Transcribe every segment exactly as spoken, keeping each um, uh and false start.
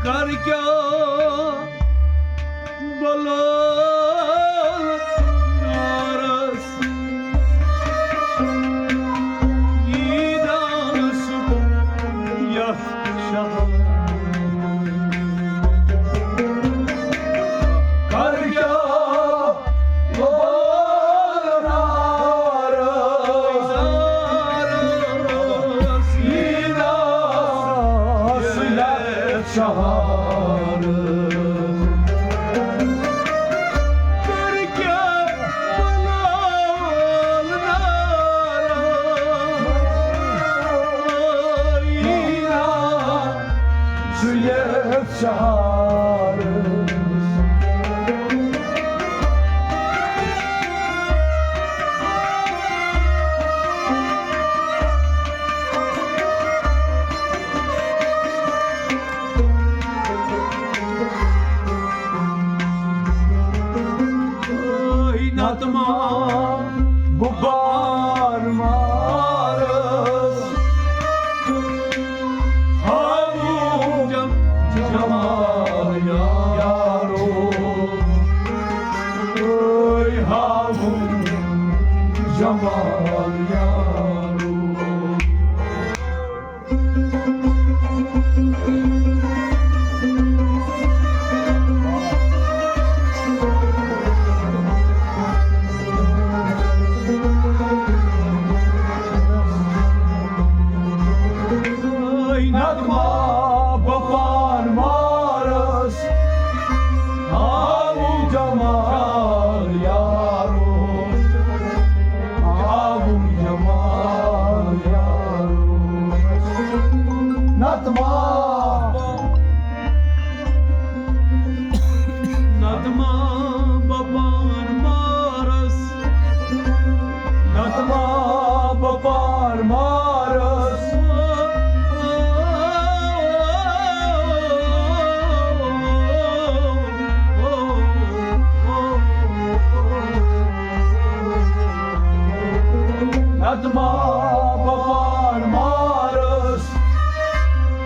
کر کیٛاہ بلال نارس، یی دانس یتھ شہر۔ کر کیٛاہ شہر۔ نتہٕ ما بہٕ بار مارس۔ ہاوُن جم-، جمال یارو، اے ہاوُن جمال یارو۔ نغمہ بہٕ پان مارس، آوُم جمال یارو، آوُم جمال یارو۔ نتہٕ ما، نتہٕ ما بہٕ پان مارس، نتہٕ ما بہٕ پان مارس۔ نتہٕ ما بہٕ پان مارس۔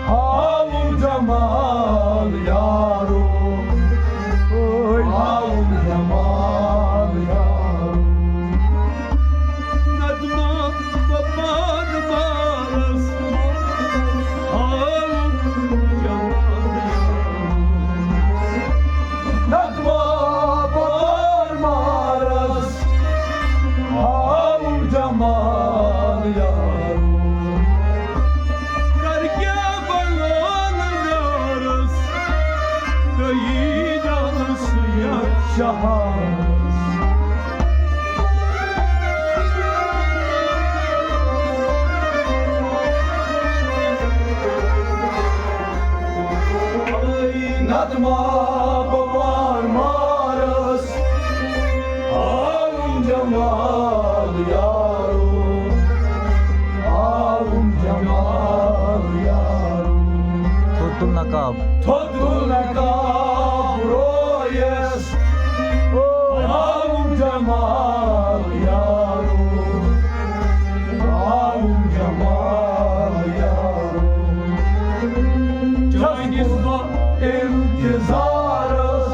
ہاوُم جمال یارو، ہاوُم جمال یارو۔ نتہٕ ما بہٕ پان مارس، ہاوُم جمال یارو۔ نتہٕ ما بہٕ پان مارس، ہاوُم جمال یارو۔ کر کیٛاہ بلال نارس، تہٕ یی دانس یتھ شہرس۔ نتہٕ ما بہٕ پان مارس، آوُم جمال یارو، آوُم جمال یارو۔ تھوٚد تُل نقاب۔ تھوٚد تُل نقاب رویس، آوُم جمال یارو، آوُم جمال یارو۔ چٲنِس بہٕ انتظارس۔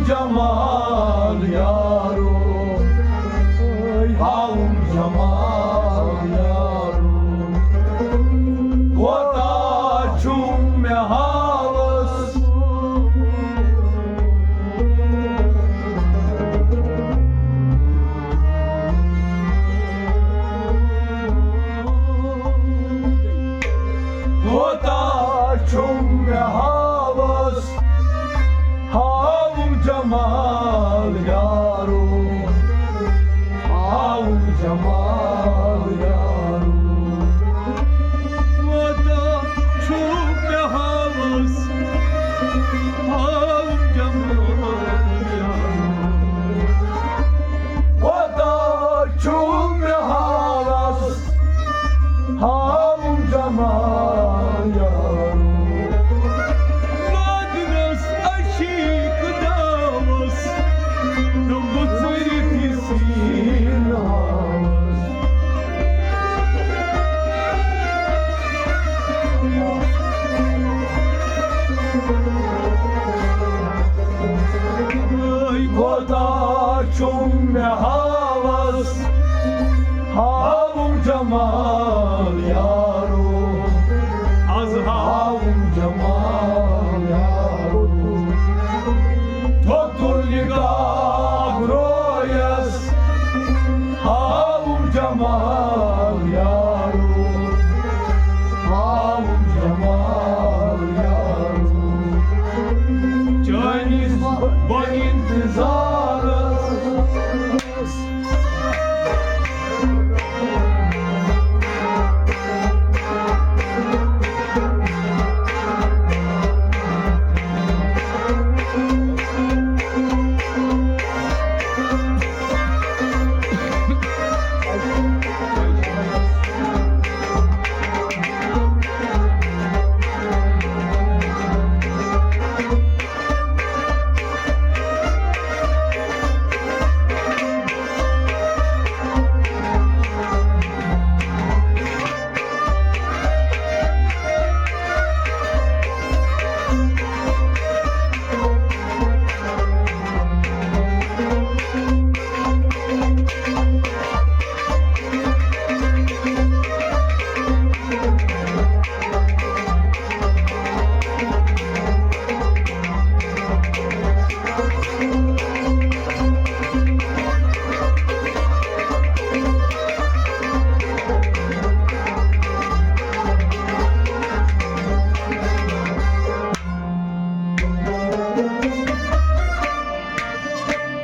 جمال یارو، ہاوُن جمال یارو، کوتاہ چھُم مےٚ ہاوس۔ کوتاہ چھُم مےٚ ہاوس، ہاوُن جمال یارو، ہاوُن جمال یارو۔ کوتاہ چھُم مےٚ ہاوس، ہاوُن جمال یارو۔ کوتاہ چھُم مےٚ ہاوس، ہاوُن جمال یارو۔ لوگنس عشیق داوس، تہٕ مُژرِ تہِ سیٖن ہاوس۔ کوتاہ چھُم مےٚ ہاوس، ہاوُن جمال یارو، از ہاوُن جمال یارو۔ تھوٚد تُل نکاح رویس، ہاوُن جمال یارو، ہاوُن جمال یارو۔ چٲنِس بہٕ انتظارس۔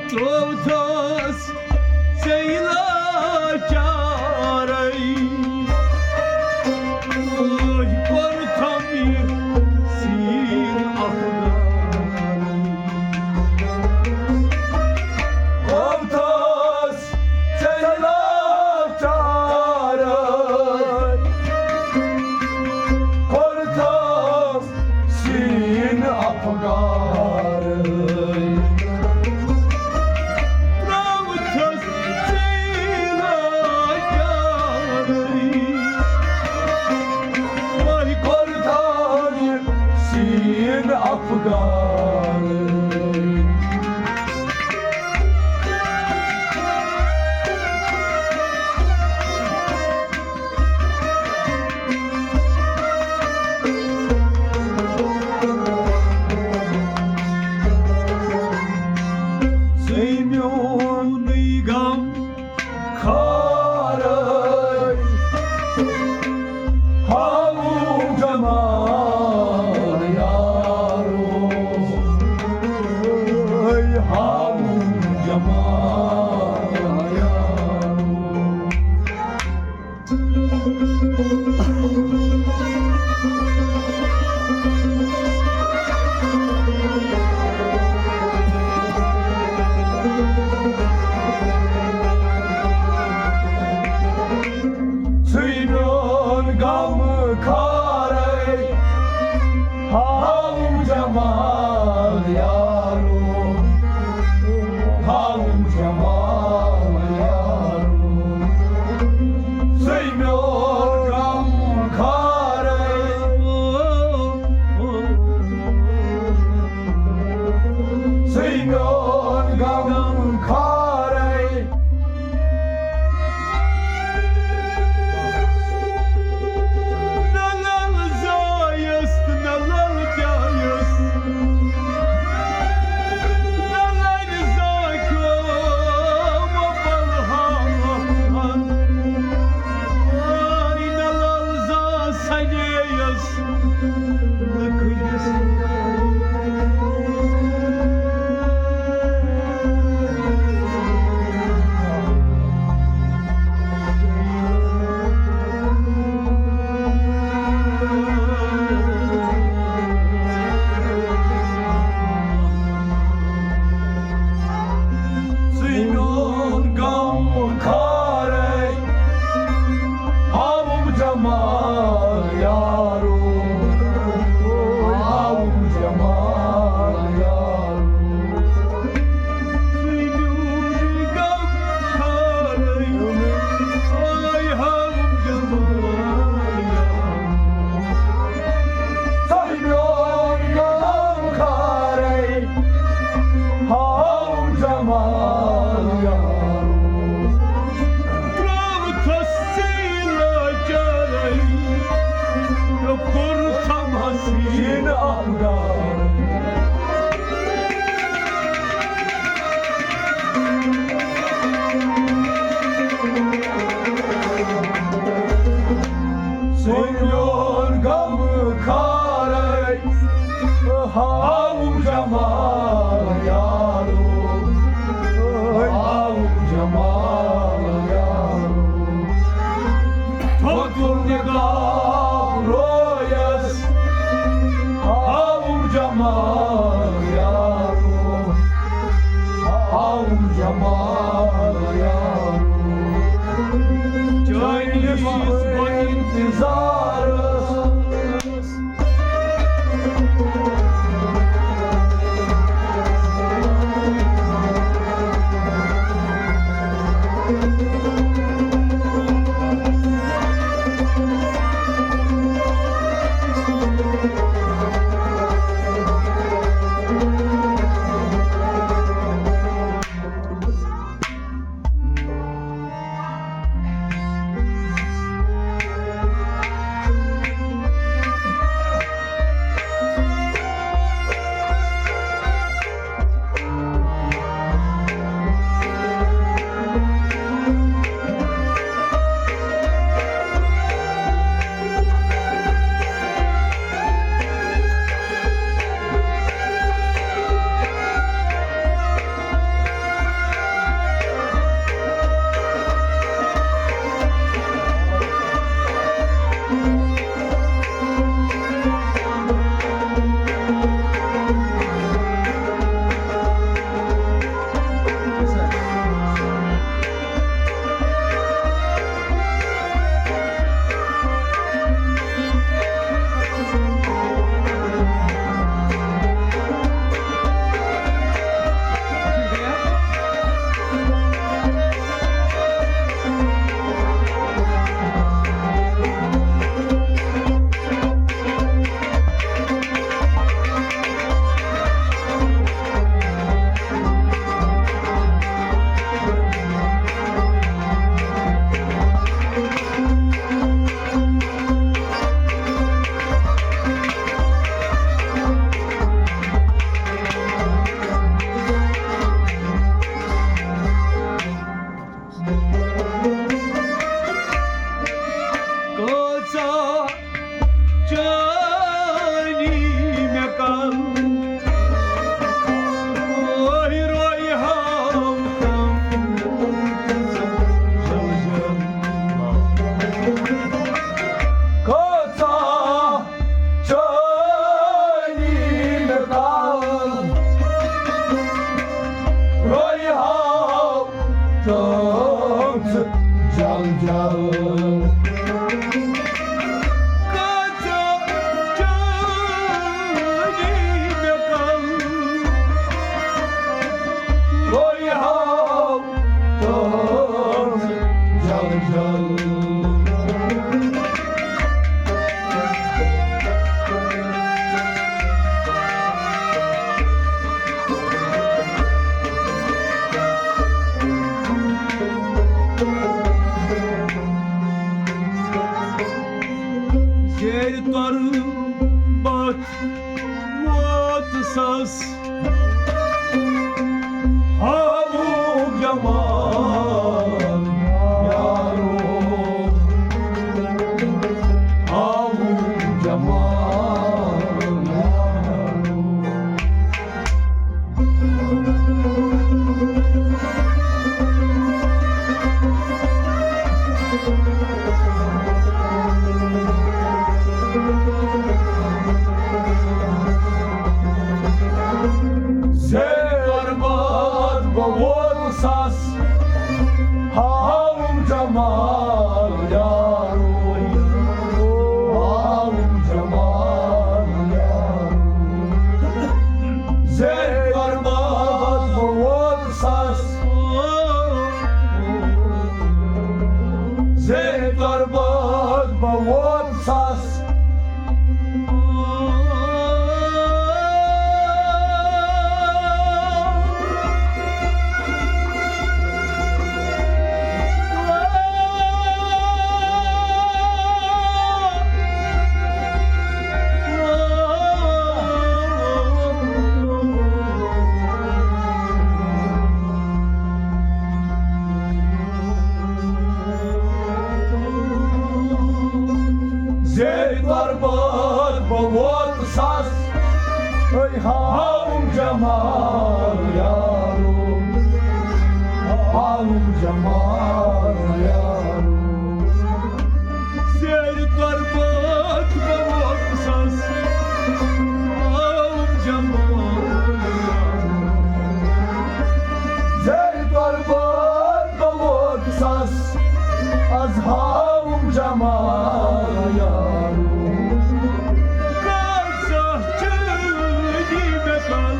ترٛووتھس ژےٚ لاچارے، أہۍ کوٚرتھم یہِ سیٖن افگارے۔ ترٛووتھس ژےٚ لاچارے، کوٚرتھم سیٖن افگارے۔ ترٛووتھس ژےٚ لاچارے، وۄنۍ کوٚرتھم یہِ سیٖن افگارے۔ ژٕے میونُے غم خارے، ہاوُن جمال یارو، ہاوُن جمال یارو۔ میون غم خارے۔ نہ لل زایس، نہ لل پیایس، نہ لل زاکیو، بلہان۔ نہ لل زا سجیس۔ ژٕ میون غم خارے، ہاوُم جمال یارو، ہاوُم جمال یارو۔ ژٕ میون غم خارے، آے ہاوُم جمال یارو۔ ژٕ میون غم خارے، ہاو جمال یارو۔ ترٛاوتھس ژیٖرۍ لاچارے، تہٕ کوٚرتھم حسیٖن افگار۔ ژٕ میون غم خارے، ہاوُم جمال یارو، ہاوُم جمال یارو۔ فخر نقاب رویس، ہاوُم جمال یارو، ہاوُم جمال یارو۔ چٲنِس بہٕ انتظارس۔ کۭژاہ چٲنی مےٚ کَل، روے روے ہاو۔ کۭژاہ چٲنی مےٚ کَل، روے ہاو تہٕ جل جل۔ کۭژاہ چٲنی مےٚ کَل، روے ہاو تہٕ جل جل۔ بہٕ ووتُس، ہاوُم جمال یارو، ہاوُم جمال یارو۔ زیر قربت بہٕ ووتُس، زیر قربت بہٕ ووتُس۔ زیر تربت بہٕ ووتُس، اے ہاوُم جمال یارو، ہاوُم جمال یارو۔ زیر تربت بہٕ ووتُس، ہاوُم جمال یارو۔ زیر تربت بہٕ ووتُس، از ہاوُم جمال یارو۔ کر سا چٲنی مےٚ کل،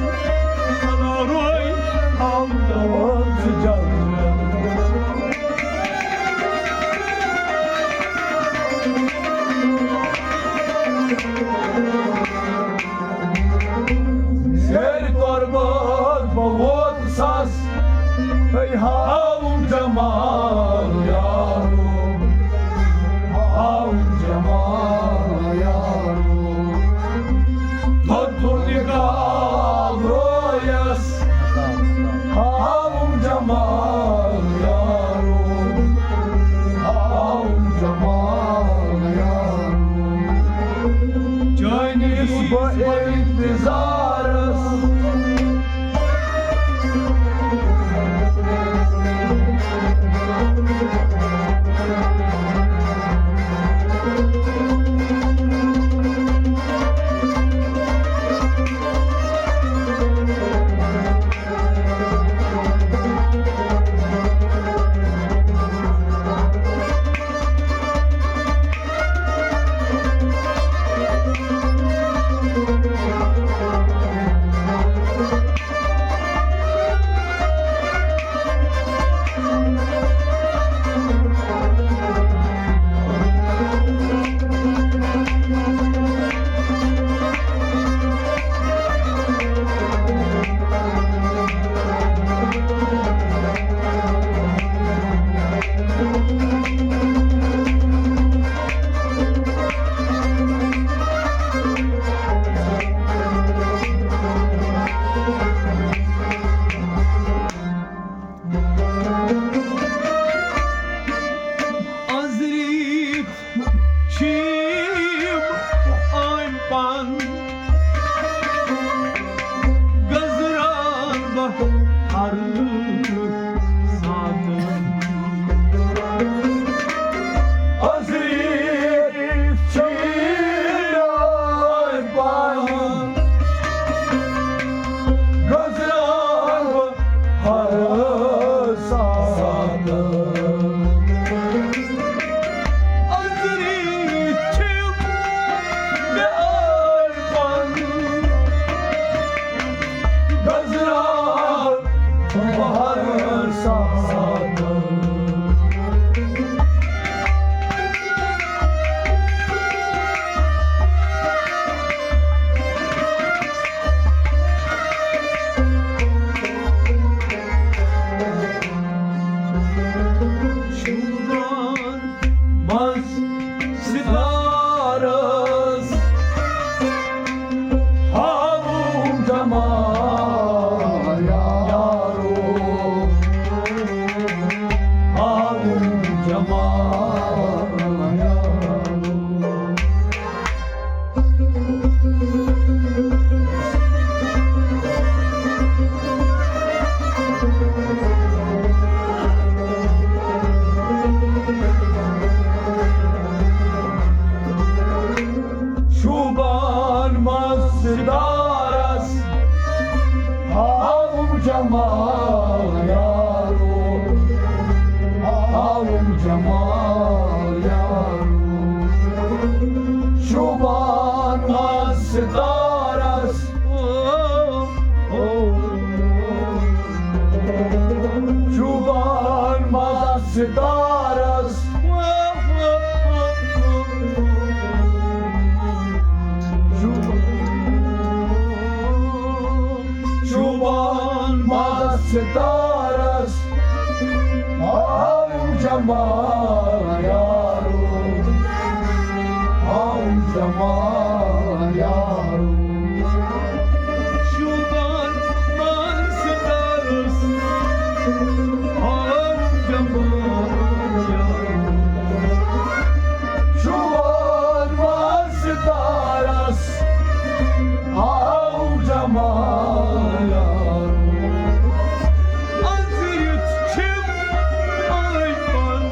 کلاروے ہاو تاوان ژٕ جلدی۔ زیر تربت بہٕ ووتُس، اے ہاوُم جمال یارو، ہاوُم جمال یارو۔ تھوٚد تھوٚد نقاب رویس، ہاوُم جمال یارو، ہاوُم جمال یارو۔ چٲنِس بہٕ انتظارس۔ أنٛزرِتھ چھِ یِم أنٛدۍ پٔکۍ گٔنٛزراوان بہٕ ہر ساتہٕ۔ أنٛزرِتھ چھِ یِم أنٛدۍ پٔکۍ گٔنٛزراوان بہٕ ہر ساتہٕ۔ أنٛزرِتھ چھِ مےٚ أنٛدۍ پٔکۍ گٔنٛزراوان بہٕ ہر ساتہٕ۔ شوٗبان منٛز ستارس ہاوُم جمال یارو۔ جمال یارو، آوُم جمال یارو۔ شوبان ماز ستارس، شوبان ماز ستارس۔ شوبان ماز ستارس، آوُم جمال یارو، آوُم جمال یارو۔ شوبان ماز ستارس، آوُم جمال یارو۔ شوبان ماز ستارس، آو جمال یارو۔ أنزیٖرِتھ چھِم أنٛدۍ پٔکۍ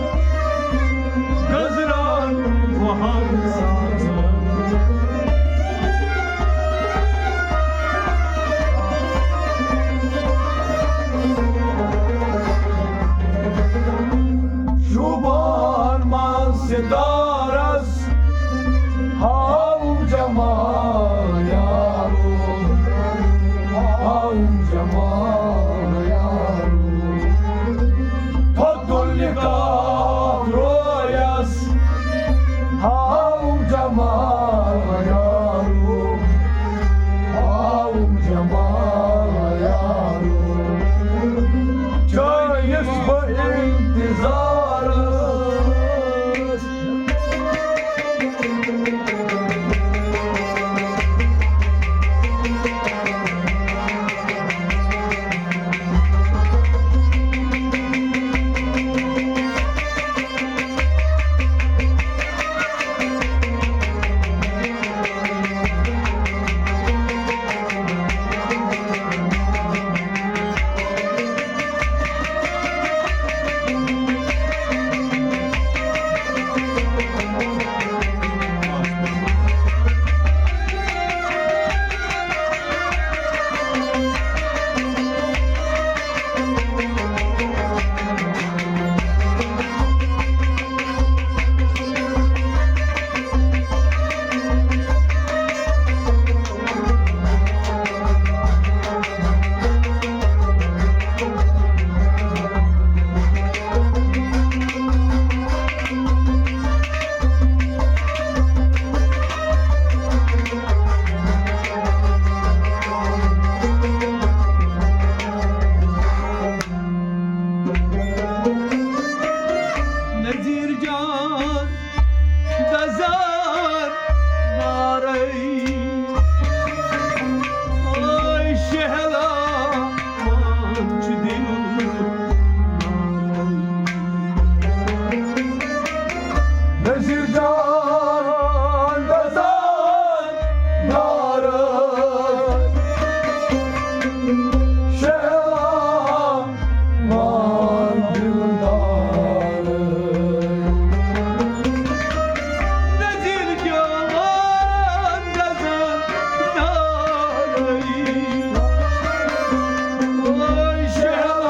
گزران وہن سازن۔ شوبان ماز ستارس، ہاوُم جمال یارو، ہاوُم جمال یارو۔ پھۄتُل نکاح رویس، ہاوُم جمال یارو، ہاوُم جمال یارو۔ چٲنِس بہٕ انتظارس۔ نذیر جان دزار نارے، اے شہلا مان چھُ دِل نارے۔ نذیر جان دزار نارے، شہلا مان دِل نارے۔ نذیر جان دزار نارے، اے شہلا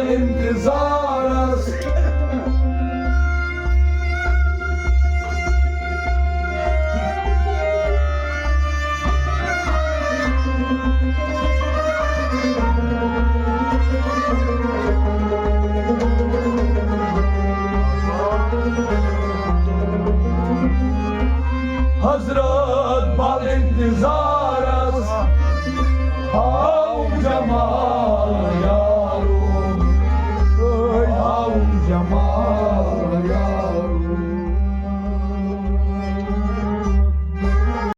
انتظارس۔ حضرت بل انتظارس آو جماعت۔